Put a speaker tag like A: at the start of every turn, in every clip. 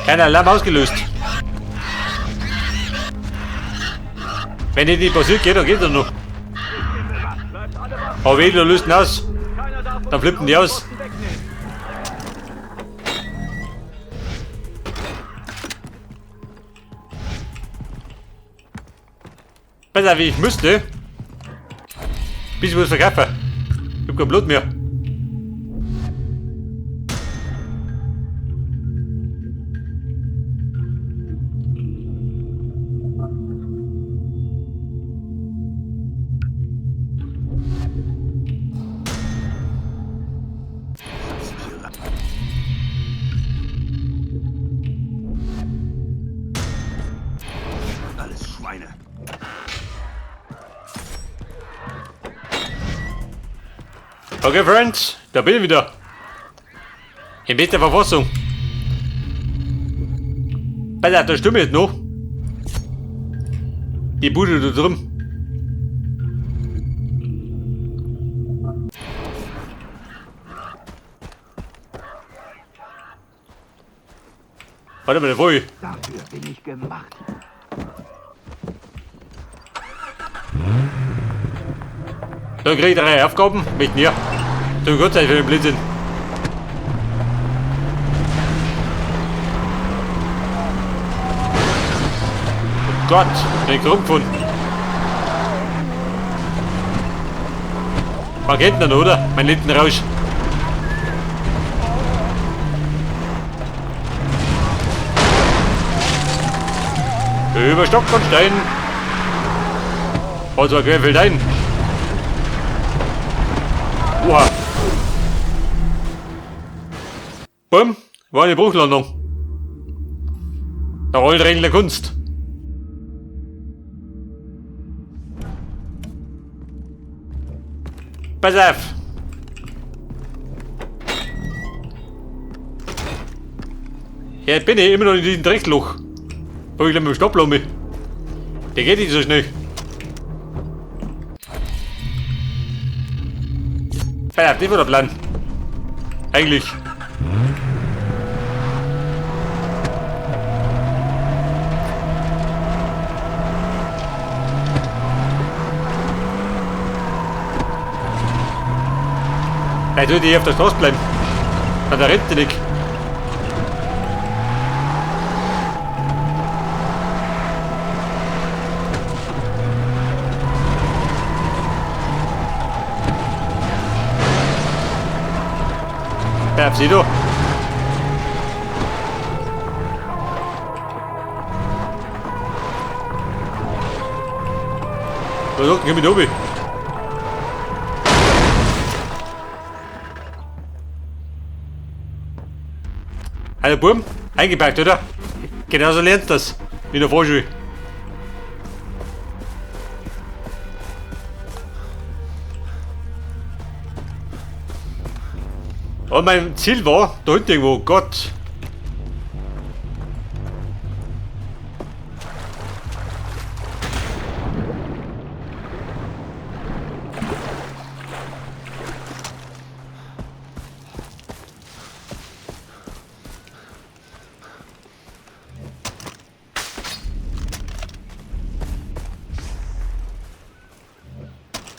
A: Kein Alarm ausgelöst. Wenn das nicht passiert, geht, dann geht er noch. Aber wehe, du löst ihn aus. Dann flippen die aus. Besser wie ich müsste. Bisschen was verkaufen. Ich hab kein Blut mehr.
B: Alles Schweine.
A: Okay, Friends, da bin ich wieder. In bester Verfassung. Pass auf, da stimmt jetzt noch. Die Bude da drin. Warte mal, da wo ich.
B: Dafür bin ich gemacht.
A: Da krieg ich drei Aufgaben mit mir. Du Gott sei für den Blödsinn. Oh Gott, den Grund gefunden. Man kennt ihn, oder? Mein Lindenrausch. Über Stock und Stein. Und zwar querfeldein. Oha. Bumm, war eine Bruchlandung. Der Rollregel der Kunst. Pass auf. Ja, jetzt bin ich immer noch in diesem Drecksloch. Wo ich gleich mit dem Stopp mich. Der geht nicht so schnell. Pass auf, das war der Plan. Eigentlich. Vielleicht sollte ich auf der Straße bleiben. An der Rente nicht. Ja, sieh du. Da unten komm ich oben. Also Bub, eingepackt, oder? Genauso lernst du das, wie in der Vorschule. Und mein Ziel war, da hinten irgendwo, Gott.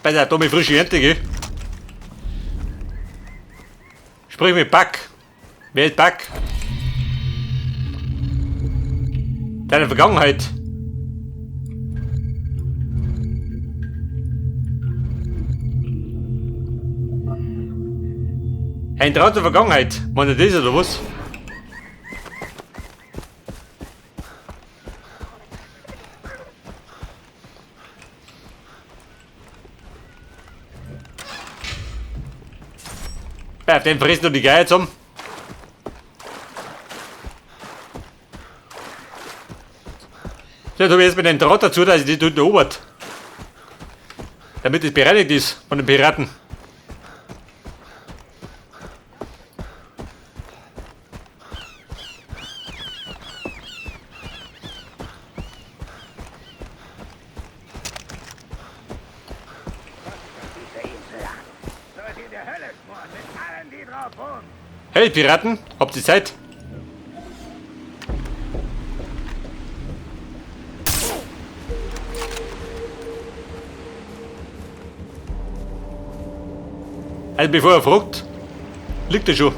A: Bei der Tommy frische Ernte, gell? Sprich mit Buck. Wer ist Buck? Deine Vergangenheit. Ein Traum der Vergangenheit. Meint ihr das oder was? Ja, auf den fressen nur die Geier zusammen. So, jetzt habe ich erstmal den Draht dazu, dass ich die dort erobert. Damit es bereinigt ist von den Piraten. Hey Piraten, habt ihr Zeit? Also bevor er fragt, liegt er schon.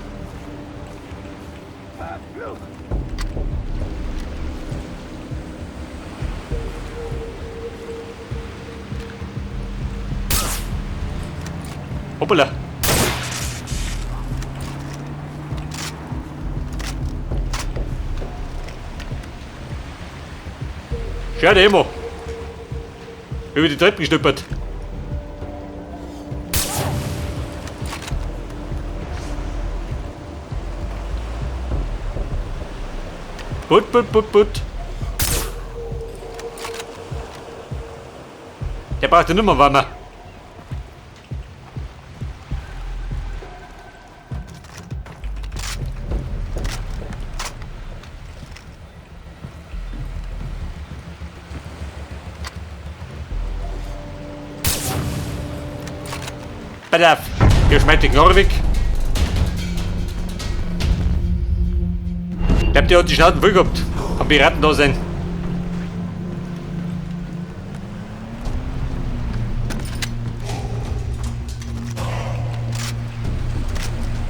A: Hoppala. Schade immer. Über die Treppen gestolpert. Put, put, put, put. Der braucht ja nimmer warmer. Pass auf, hier schmeißt die Knarre weg. Ich glaub, der hat die Schnauze voll gehabt. Vom Piraten da sein.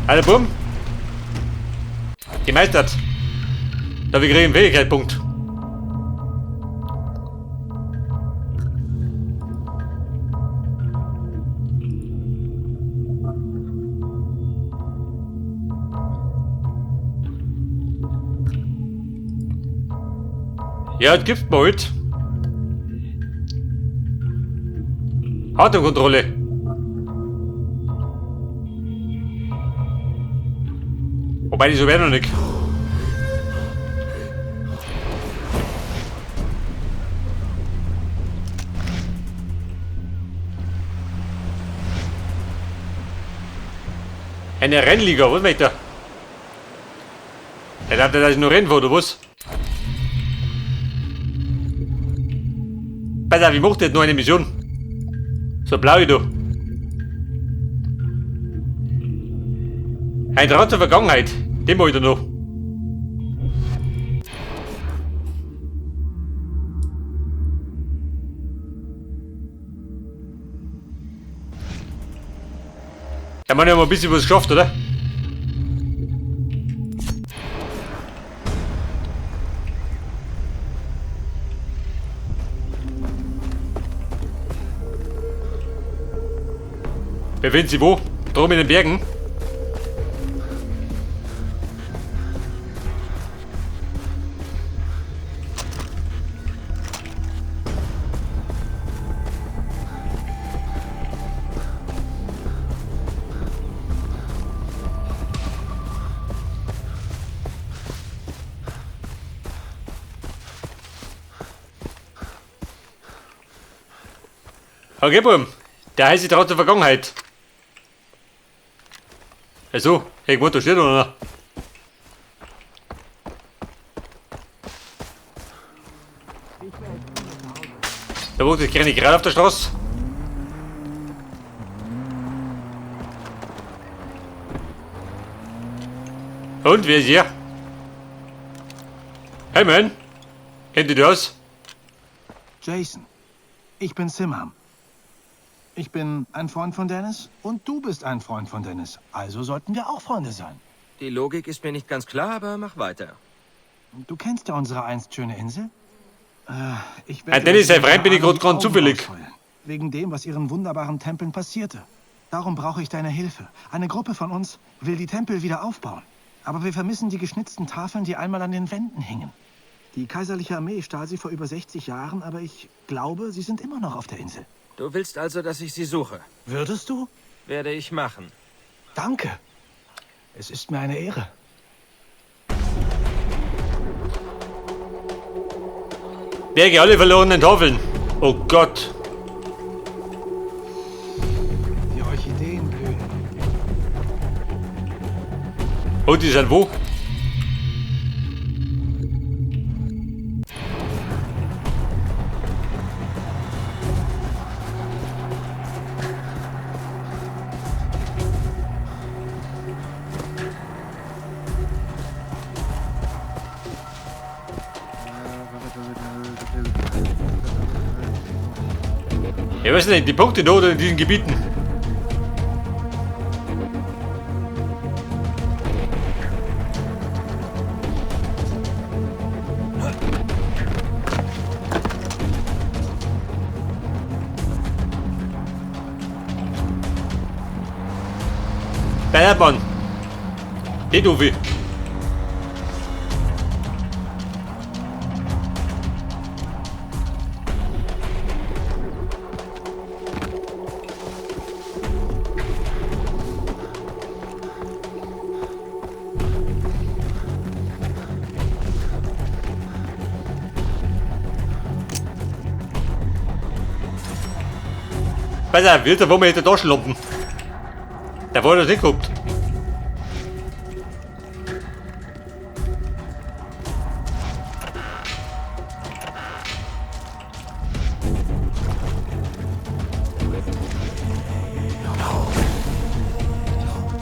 A: Alter, bumm. Gemeistert. Da wir kriegen einen Fähigkeitspunkt. Ja, das gibt's mir halt. Atemkontrolle. Wobei, die so werden noch nicht. Eine Rennliga, was möchte er? Der darf dass ich nur rennen oder was? Pass auf, ich mach jetzt noch eine Mission. So blau ich da. Ein Traum zur Vergangenheit. Den mach ich da noch. Da haben wir ja mal ein bisschen was geschafft, oder? Befinden Sie wo? Drum in den Bergen? Okay, Bum. Der heiße Draht der Vergangenheit. Also, hey, da steht noch. Da wohnt das kleine gerade auf der Straße. Und wer ist hier? Hey man, kennt ihr das?
B: Jason, ich bin Simham. Ich bin ein Freund von Dennis und du bist ein Freund von Dennis. Also sollten wir auch Freunde sein.
C: Die Logik ist mir nicht ganz klar, aber mach weiter.
B: Du kennst ja unsere einst schöne Insel. Ich werde
A: Dennis, sein Freund bin ich gerade zufällig.
B: Wegen dem, was ihren wunderbaren Tempeln passierte. Darum brauche ich deine Hilfe. Eine Gruppe von uns will die Tempel wieder aufbauen. Aber wir vermissen die geschnitzten Tafeln, die einmal an den Wänden hingen. Die kaiserliche Armee stahl sie vor über 60 Jahren, aber ich glaube, sie sind immer noch auf der Insel.
C: Du willst also, dass ich sie suche?
B: Würdest du?
C: Werde ich machen.
B: Danke. Es ist mir eine Ehre.
A: Berge alle verlorenen Tafeln. Oh Gott.
B: Die Orchideen blühen.
A: Und die sind wo? Ja, was sind denn die Punkte da oder in diesen Gebieten? Ballermann. Den Uwe. Pass auf, wird wo wir mit der Taschenlampen. Der war das nicht gehabt.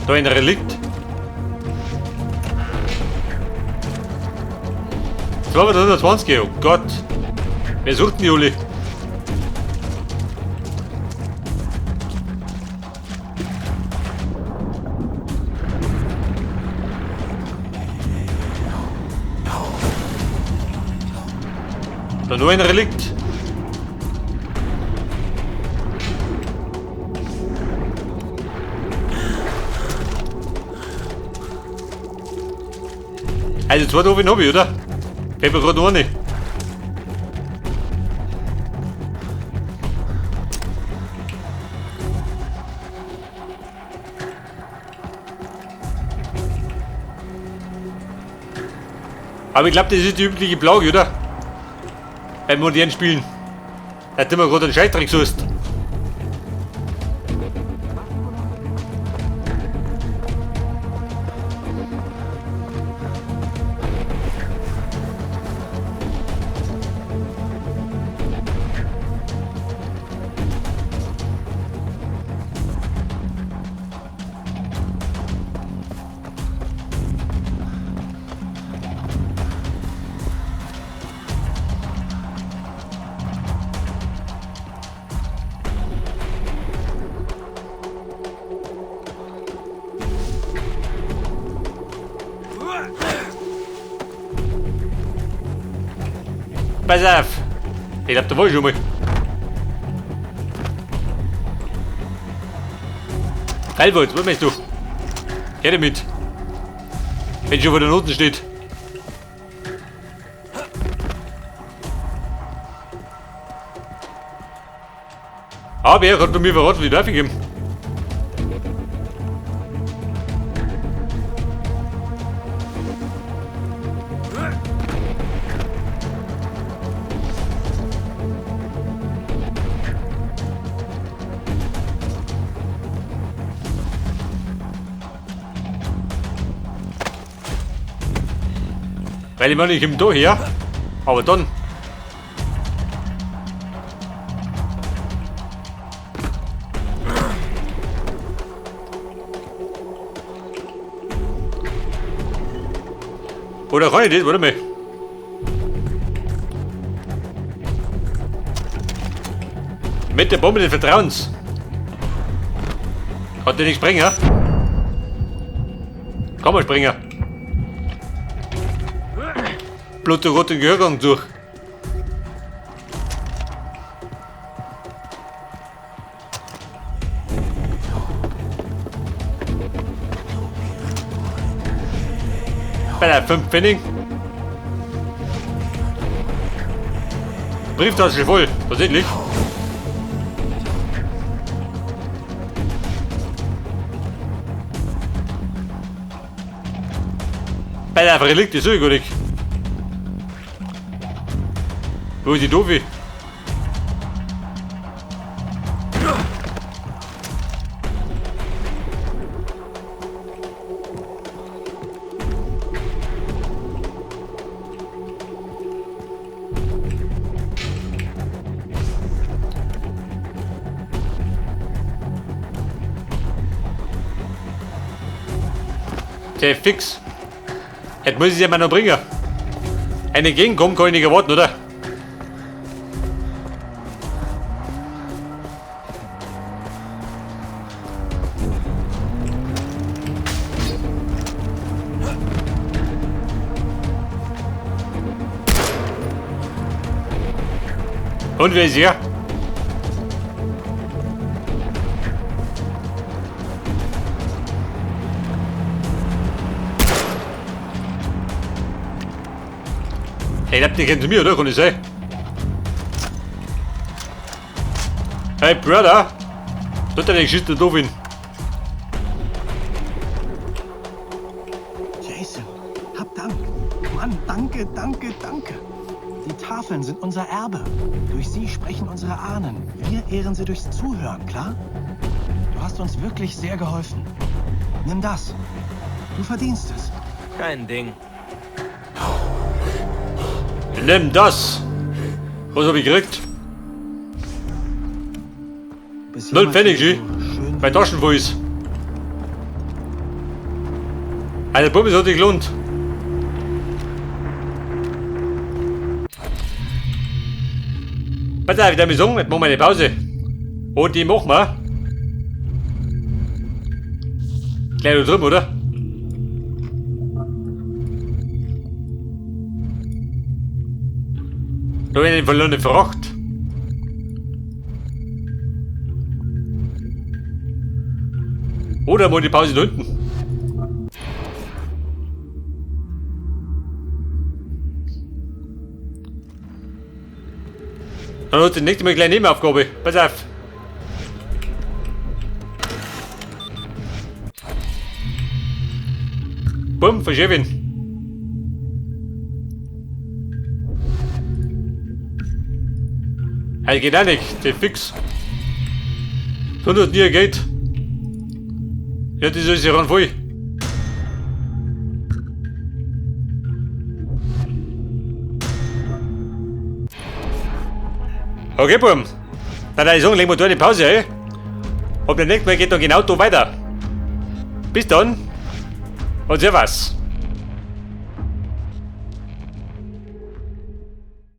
A: Da ein Relikt. 220, oh Gott. Wer sucht denn die alle? Da nur ein Relikt. Also zwei doofe hab ich, oder? Fällt mir gerade noch eine. Aber ich glaube, das ist die übliche Plage, oder? Bei modernen Spielen. Da hat immer gerade einen Scheißdreck gesucht. Pass auf! Ich glaub, da war ich schon mal. Teilwold, was meinst du? Geh damit. Wenn schon vor der Noten steht. Aber er hat mir verraten, wie darf ich ihm? Weil ich meine, ich komme da her, aber dann. Oder kann ich das? Warte mal. Mit der Bombe des Vertrauens. Kann der nicht springen? Kann man springen. Blut und roten Gehörgang durch. Bei der 5 Pfennig. Brieftasche voll, tatsächlich. Bei der Relikt ist so gut. Wo ist die Doofe? Der fix. Jetzt muss ich ja mal noch bringen. Eine Gegenkommen kann ich nicht erwarten, oder? Und wer ist hier? Ich glaub, die kennen zu mir, oder? Kann ich sein? Hey, Brother! Tut deine Geschichte doof hin.
B: Jason, hab Dank. Mann, danke, danke, danke. Die Tafeln sind unser Erbe. Durch sie sprechen unsere Ahnen. Wir ehren sie durchs Zuhören, klar? Du hast uns wirklich sehr geholfen. Nimm das. Du verdienst es.
C: Kein Ding.
A: Nimm das! Was hab ich gekriegt?
B: Bis
A: Null
B: jemals
A: Pfennig,
B: wieder
A: G.
B: so schön
A: Mein Taschen voll ist. Alter, Bub, es hat sich gelohnt. Pass auf, ich darf sagen, jetzt machen wir eine Pause. Und die machen wir. Gleich da drüben, oder? Da bin ich den verlorenen Fracht. Oder mal die Pause da hinten. Dann hat die nächste Mal eine kleine Nebenaufgabe. Pass auf. Bumm, verschieben. Hey, geht auch nicht, der fix. 100 nie geht. Ja, das ist ja voll. Okay, Buben. Dann würde ich sagen, legen wir da eine Pause ein. Und beim nächsten Mal geht dann genau da weiter. Bis dann. Und servus.